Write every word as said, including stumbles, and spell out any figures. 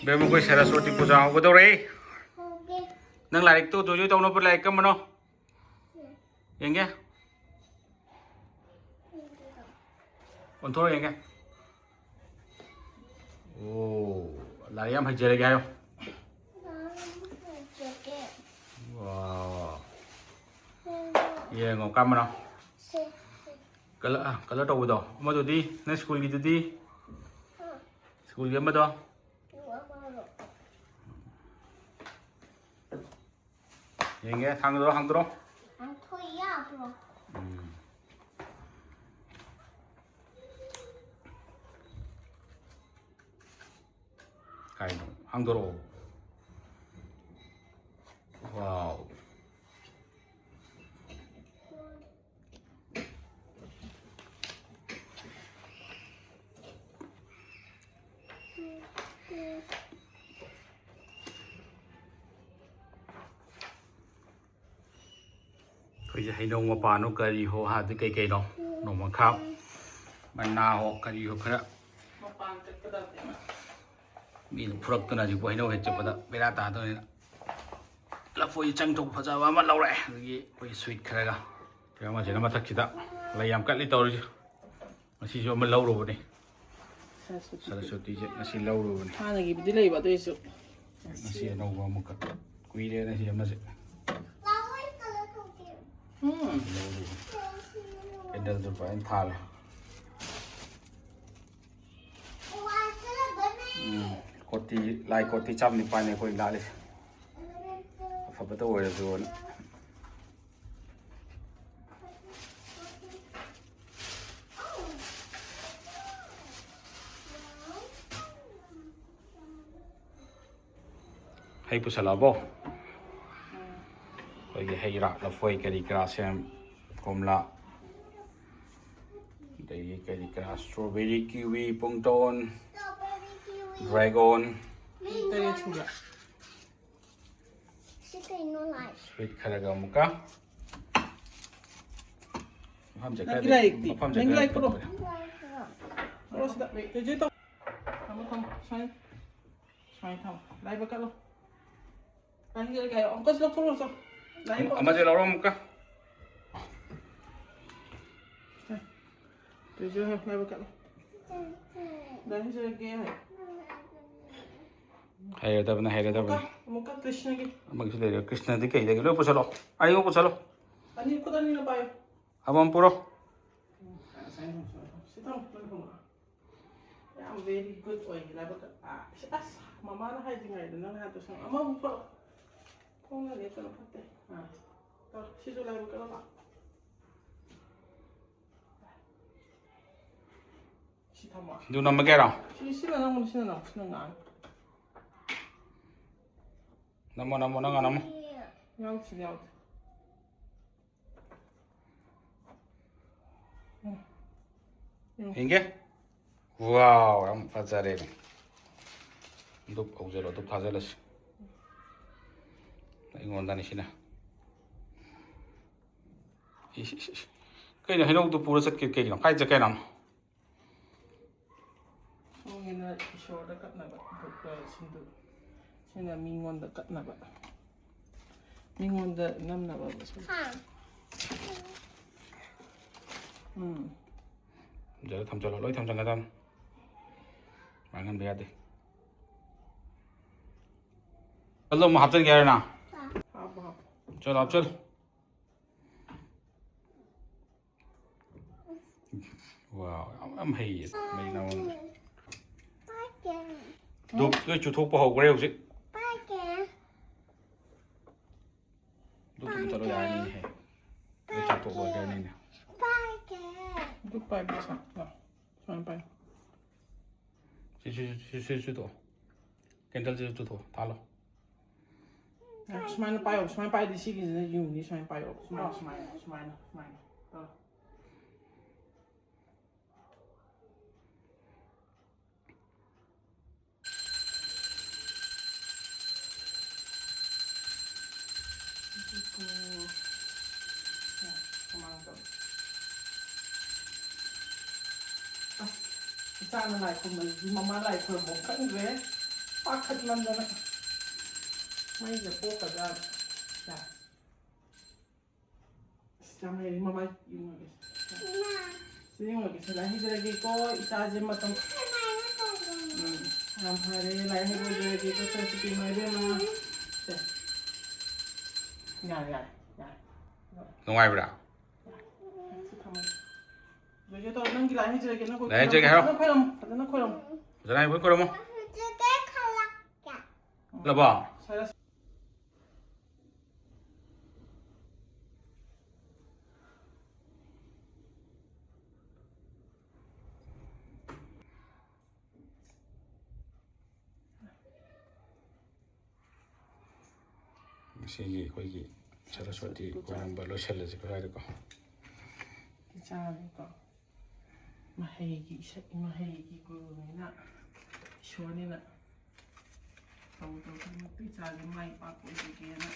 ꯏꯕꯦꯝꯃ, ꯑꯩꯈꯣꯏ ꯁꯔꯁꯋꯇꯤ ꯄꯨꯖꯥ ꯍꯧꯒꯗꯧꯔꯦ꯫ ꯅꯪ ꯂꯥꯏꯔꯤꯛꯇꯣ ꯖꯣꯏ ꯖꯣꯏ ꯇꯧꯅꯕ ꯂꯥꯏꯔꯤꯛ ꯀꯔꯝꯕꯅꯣ? ꯌꯦꯡꯒꯦ꯫ ꯑꯣꯟꯊꯣꯔꯛꯑꯣ ꯌꯦꯡꯒꯦ꯫ ꯑꯣ, ꯂꯥꯏꯔꯤꯛ ꯌꯥꯝ ꯍꯩꯖꯔꯒꯦ ꯍꯥꯏꯌꯣ꯫ ꯋꯥꯎ꯫ ꯌꯦꯡꯉꯣ, ꯀꯔꯝꯕꯅꯣ? ꯀꯂꯔ, ꯑ, ꯀꯂꯔ ꯇꯧꯕꯗꯣ꯫ ꯑꯃꯗꯨꯗꯤ, ꯅꯪ ꯁ꯭ꯀꯨꯜꯒꯤꯗꯨꯗꯤ? ꯁ꯭ꯀꯨꯜꯒꯤ ꯑꯃꯗꯣ? ꯌꯦꯡꯒꯦ, ꯊꯥꯡꯗꯣꯔꯣ, ꯍꯥꯡꯗꯣꯔꯣ? ꯍꯥꯡꯗꯣꯛ ꯌꯥꯕ꯭ꯔꯣ? ꯎꯝ꯫ ꯀꯥꯏꯅꯣ? ꯍꯥꯡꯗꯣꯔꯛꯑꯣ꯫ ꯋꯥꯎ꯫ ꯑꯩꯈꯣꯏꯁꯦ ꯍꯩꯅꯧ ꯃꯄꯥꯟꯅꯣ ꯀꯔꯤ ꯍꯣ ꯍꯥꯏꯕꯗꯤ ꯀꯩ ꯀꯩꯅꯣ? ꯅꯣꯡꯃꯈꯥ ꯃꯅꯥ ꯍꯣ ꯀꯔꯤ ꯍꯣ ꯈꯔ ꯃꯤꯅ ꯐꯨꯔꯛꯇꯅ ꯍꯧꯖꯤꯛꯄꯨ ꯍꯩꯅꯧ ꯍꯦꯛ ꯆꯠꯄꯗ ꯕꯦꯔꯥ ꯇꯥꯗꯣꯏꯅꯤꯅ꯫ ꯂꯐꯣꯏ ꯆꯪꯊꯣꯛ ꯐꯖꯕ ꯑꯃ ꯂꯧꯔꯦ꯫ ꯑꯗꯒꯤ ꯑꯩꯈꯣꯏ ꯁ꯭ꯋꯤꯠ ꯈꯔꯒ꯫ ꯀꯩꯅꯣ ꯑꯃꯁꯤꯅ ꯃꯊꯛꯁꯤꯗ ꯂꯩ ꯌꯥꯝ ꯀꯠꯂꯤ ꯇꯧꯔꯤꯁꯦ꯫ ꯉꯁꯤꯁꯨ ꯑꯃ ꯂꯧꯔꯨꯕꯅꯤ꯫ ꯁꯔꯁꯋꯇꯤꯁꯦ ꯉꯁꯤ ꯂꯧꯔꯨꯕꯅꯤ꯫ ꯍꯥꯟꯅꯒꯤꯕꯨꯗꯤ ꯂꯩꯕ ꯑꯗꯨꯏꯁꯨ꯫ ꯉꯁꯤ ꯑꯅꯧꯕ ꯑꯃꯈꯛ꯫ ꯀꯨꯏꯔꯦꯅ ꯁꯤ ꯑꯃꯁꯦ꯫ ꯎꯝ꯫ ꯂꯧꯔꯨꯕꯅꯤ꯫ ꯀꯦꯟꯗꯜꯁꯨ ꯐꯖꯅ ꯊꯥꯜꯂꯦ꯫ ꯎꯝ꯫ ꯀꯣꯇꯤ, ꯂꯥꯏ ꯀꯣꯇꯤ ꯆꯥꯝ ꯅꯤꯄꯥꯟꯅꯦ ꯑꯩꯈꯣꯏ ꯂꯥꯠꯂꯤꯁꯦ꯫ ꯑꯐꯕꯇ ꯑꯣꯏꯔꯁꯨꯅ꯫ ꯍꯩ ꯄꯨꯁꯜꯂꯛꯑꯕꯣ? ꯑꯩꯈꯣꯏꯒꯤ ꯍꯩ ꯔꯥ, ꯂꯐꯣꯏ, ꯀꯔꯤ ꯀꯔꯥ, ꯁꯦꯝ, ꯀꯣꯝꯂꯥ, ꯑꯗꯒꯤ ꯀꯔꯤ ꯀꯔꯥ, strawberry, kiwi, ꯄꯨꯡꯇꯣꯟ, dragon꯫ ꯇꯔꯦꯠ ꯁꯨꯕ꯫ ꯁꯤ ꯀꯩꯅꯣ ꯂꯥꯏ? Sweet ꯈꯔꯒ ꯑꯃꯨꯛꯀ꯫ ꯃꯐꯝꯁꯦ ꯅꯪꯒꯤ ꯈꯔꯗꯤ, ꯂꯥꯏꯔꯤꯛꯇꯤ? ꯃꯐꯝꯁꯦ ꯅꯪꯒꯤ ꯈꯔ ꯂꯥꯏꯔꯤꯛ ꯄꯨꯔꯛꯑꯣ꯫ ꯄꯤꯛꯄꯅꯦ꯫ ꯄꯨꯔꯛꯑꯣ ꯁꯤꯗ꯫ ꯆꯦꯆꯦ ꯇꯧ꯫ ꯊꯝꯃꯣ, ꯊꯝꯃꯣ꯫ ꯁꯥꯏ꯫ ꯁꯨꯃꯥꯏꯅ ꯊꯝꯃꯣ꯫ ꯂꯥꯏꯕꯛ ꯀꯠꯂꯣ꯫ ꯂꯥꯏ ꯍꯤꯡꯆꯠꯂꯒꯦ ꯍꯥꯏꯌꯣ꯫ ꯑꯃꯨꯛꯀꯁꯨ ꯂꯧꯊꯣꯛꯂꯣ ꯆꯣ꯫ ꯂꯥꯏ ꯍꯤꯡꯆꯠꯂꯣ꯫ ꯑꯃꯁꯦ ꯂꯧꯔꯣ ꯑꯃꯨꯛꯀ꯫ ꯇꯨꯏꯁꯨ ꯍꯥꯏꯌꯣ, ꯂꯥꯏꯕꯛ ꯀꯠꯂꯣ꯫ ꯂꯥꯏ ꯍꯤꯡꯆꯠꯂꯒꯦ ꯍꯥꯏꯌꯣ꯫ ꯍꯩꯔꯗꯕꯅꯦ, ꯍꯩꯔꯗꯕꯅꯦ꯫ ꯑꯃꯨꯛꯀ, ꯑꯃꯨꯛꯀ ꯀ꯭ꯔꯤꯁꯅꯒꯤ꯫ ꯑꯃꯒꯤꯁꯨ ꯂꯩꯔꯦ꯫ ꯀ꯭ꯔꯤꯁꯅꯗꯤ ꯀꯩꯗꯒꯤ? ꯂꯣꯏ ꯄꯨꯁꯜꯂꯣ꯫ ꯑꯅꯤꯃꯛ ꯄꯨꯁꯜꯂꯣ꯫ ꯑꯅꯤ, ꯈꯨꯠ ꯑꯅꯤꯅ ꯄꯥꯏꯌꯨ꯫ ꯑꯃꯃꯝ ꯄꯨꯔꯣ꯫ ꯎꯝ, ꯉꯁꯥꯏ ꯅꯪ ꯁꯨꯃꯥꯏꯅ ꯇꯧ꯫ ꯁꯤ ꯊꯝꯃꯣ, ꯅꯪ ꯊꯝꯃꯣ꯫ ꯌꯥꯝ very good ꯑꯣꯏ ꯂꯥꯏꯕꯛ ꯀꯠ-, ꯑꯥ, ꯁꯤ, ꯑꯁ, ꯃꯃꯥꯅ ꯍꯥꯏꯗ꯭ꯔꯤꯉꯩꯗ ꯅꯪ ꯍꯥꯟꯅ ꯇꯧꯁꯜꯂꯣ꯫ ꯑꯃꯃꯨꯛ ꯄꯨꯔꯛꯑꯣ꯫ ꯈꯣꯡꯅ ꯂꯦꯞꯇꯅ ꯐꯠꯇꯦ꯫ ꯑꯥ, ꯇꯧ꯫ ꯁꯤꯁꯨ ꯂꯥꯏꯕꯛ ꯀꯠꯂꯣ ꯂꯥꯎ꯫ ꯁꯤ ꯊꯝꯃꯣ꯫ ꯑꯗꯨ ꯅꯝꯃꯒꯦ ꯍꯥꯏꯔꯣ? ꯁꯤ, ꯁꯤꯅ ꯅꯝꯃꯣ, ꯁꯤꯅ ꯅꯝꯃꯣ, ꯁꯤꯅ ꯉꯥꯡꯉꯦ꯫ ꯅꯝꯃꯣ, ꯅꯝꯃꯣ, ꯅꯪ ꯅꯝꯃꯣ꯫ ꯌꯥꯎꯗꯦ, ꯁꯤꯗ ꯌꯥꯎꯗꯦ꯫ ꯎꯝ꯫ ꯎꯝ꯫ ꯌꯦꯡꯒꯦ꯫ ꯋꯥꯎ, ꯌꯥꯝ ꯐꯖꯔꯦꯅꯦ꯫ ꯙꯨꯞ ꯍꯧꯖꯤꯜꯂꯣ, ꯙꯨꯞ ꯊꯥꯖꯤꯜꯂꯁꯤ꯫ ꯑꯩꯉꯣꯟꯗꯅꯤ ꯁꯤꯅ꯫ ꯏꯁ, ꯏꯁ, ꯏꯁ꯫ ꯀꯩꯅꯣ ꯍꯩꯅꯧꯗꯨ ꯄꯨꯔ ꯆꯠꯀꯦ ꯀꯩꯒꯤꯅꯣ? ꯀꯥꯏ ꯆꯠꯀꯦ ꯍꯥꯏꯅꯣ? ꯁꯣꯝꯒꯤꯅ ꯏꯁꯣꯔꯗ ꯀꯠꯅꯕ ꯙꯨꯞꯀ ꯁꯤꯟꯗꯨꯔ꯫ ꯁꯤꯅ ꯃꯤꯉꯣꯟꯗ ꯀꯠꯅꯕ꯫ ꯃꯤꯉꯣꯟꯗ ꯅꯝꯅꯕ꯫ ꯎꯝ꯫ ꯊꯝꯖꯜꯂꯣ, ꯊꯝꯖꯜꯂꯣ, ꯂꯣꯏ ꯊꯝꯖꯟꯒꯗꯕꯅꯤ꯫ ꯃꯥꯡꯍꯟꯕ ꯌꯥꯗꯦ꯫ ꯑꯗꯣ ꯑꯃꯨꯛ ꯍꯥꯞꯆꯤꯟꯒꯦ ꯍꯥꯏꯔꯣ ꯅꯪ? ꯍꯥꯞꯄꯣ, ꯍꯥꯞꯄꯣ꯫ ꯆꯠꯂꯣ, ꯍꯥꯞꯆꯤꯜꯂꯣ꯫ ꯋꯥꯎ, ꯌꯥꯝ, ꯌꯥꯝ ꯍꯩꯌꯦ, ꯃꯩ ꯅꯥꯎꯅ꯫ ꯄꯥꯏꯒꯦ꯫ ꯙꯨꯞ ꯂꯣꯏ ꯆꯨꯊꯣꯛꯄ ꯍꯧꯈ꯭ꯔꯦ ꯍꯧꯖꯤꯛ꯫ ꯄꯥꯏꯒꯦ꯫ ꯙꯨꯞ ꯃꯨꯊꯠꯂꯣ ꯌꯥꯔꯅꯤꯅꯦꯍꯦ꯫ ꯂꯣꯏ ꯆꯥꯊꯣꯛ ꯂꯣꯏꯈ꯭ꯔꯅꯤꯅꯦ꯫ ꯄꯥꯏꯒꯦ꯫ ꯙꯨꯞ ꯄꯥꯏꯕ ꯁꯥ-, ꯂꯥꯎ꯫ ꯁꯨꯃꯥꯏꯅ ꯄꯥꯏꯌꯨ꯫ ꯁꯤ, ꯁꯤ, ꯁꯤ, ꯁꯤ, ꯁꯤ ꯇꯣ꯫ ꯀꯦꯟꯗꯜꯁꯤꯁꯨ ꯆꯨꯊꯣꯛꯑꯣ, ꯊꯥꯜꯂꯣ꯫ ꯁꯨꯃꯥꯏꯅ ꯄꯥꯏꯌꯣ, ꯁꯨꯃꯥꯏꯅ ꯄꯥꯏꯔꯗꯤ ꯁꯤꯒꯤꯁꯤꯅ ꯌꯨꯡꯅꯤ, ꯁꯨꯃꯥꯏꯅ ꯄꯥꯏꯌꯣ꯫ ꯁꯨꯃꯥꯏꯅ, ꯁꯨꯃꯥꯏꯅ, ꯁꯨꯃꯥꯏꯅ, ꯁꯨꯃꯥꯏꯅ ꯇꯧꯔꯣ꯫ ꯏꯆꯥꯅ ꯂꯥꯏ ꯈꯨꯔꯨꯝꯕꯁꯤꯗꯤ ꯃꯃꯥ ꯂꯥꯏ ꯈꯨꯔꯨꯝꯕ ꯈꯪꯗ꯭ꯔꯦ꯫ ꯄꯥꯈꯠꯃꯟꯗꯅ꯫ ꯃꯩꯁꯦ ꯄꯣꯛꯀꯗ꯭ꯔꯥ? ꯌꯥꯔꯦ꯫ ꯑꯁ, ꯌꯥꯝ ꯍꯩꯔꯦ, ꯃꯃꯥꯏ ꯌꯨꯡꯉꯒꯦ꯫ ꯁꯤ ꯌꯨꯡꯉꯒꯦ, ꯁꯤ ꯂꯥꯏ ꯍꯩꯖꯔꯒꯦꯀꯣ, ꯏꯆꯥꯁꯦ ꯃꯇꯝ꯫ ꯎꯝ, ꯌꯥꯝ ꯐꯔꯦ, ꯂꯥꯏ ꯍꯩꯖꯔꯒꯦꯀꯣ, ꯁꯔꯁꯨꯇꯤ ꯏꯃꯥ ꯏꯕꯦꯝꯃ꯫ ꯁꯦ꯫ ꯌꯥꯔꯦ, ꯌꯥꯔꯦ, ꯌꯥꯔꯦ꯫ ꯅꯨꯡꯉꯥꯏꯕ꯭ꯔꯥ? ꯌꯥꯔꯦ꯫ ꯁꯤ ꯊꯝꯃꯒꯦ꯫ ꯖꯣꯏꯖꯣꯏ ꯇꯧꯔꯣ, ꯅꯪꯒꯤ ꯂꯥꯏ ꯍꯩꯖꯔꯒꯦ, ꯅꯪ ꯂꯥꯏ ꯍꯩꯖꯔꯒꯦ ꯍꯥꯏꯔꯣ꯫ ꯐꯖꯅ ꯈꯣꯏꯔꯝꯃꯣ, ꯐꯖꯅ ꯈꯣꯏꯔꯝꯃꯣ꯫ ꯐꯖꯅ ꯍꯩꯕꯣꯏ ꯈꯣꯏꯔꯝꯃꯣ꯫ ꯂꯕꯣ? ꯁꯔꯁ- ꯉꯁꯤꯒꯤ ꯑꯩꯈꯣꯏꯒꯤ ꯁꯔꯁ꯭ꯋꯇꯤ ꯈꯣꯏꯔꯝꯕ ꯂꯣꯏꯁꯤꯜꯂꯁꯤ ꯀꯗꯥꯏꯗꯀꯣ? ꯏꯆꯥꯅꯤꯀꯣ, ꯃꯍꯩꯒꯤ ꯏꯁꯩ, ꯃꯍꯩꯒꯤ ꯒꯨꯔꯨꯅꯤꯅ, ꯏꯁꯣꯔꯅꯤꯅ ꯇꯧ ꯇꯧ ꯈꯨꯗꯤꯡꯃꯛꯇ ꯏꯆꯥꯁꯦ ꯃꯥꯏ ꯄꯥꯛꯄ ꯑꯣꯏꯖꯒꯦꯅ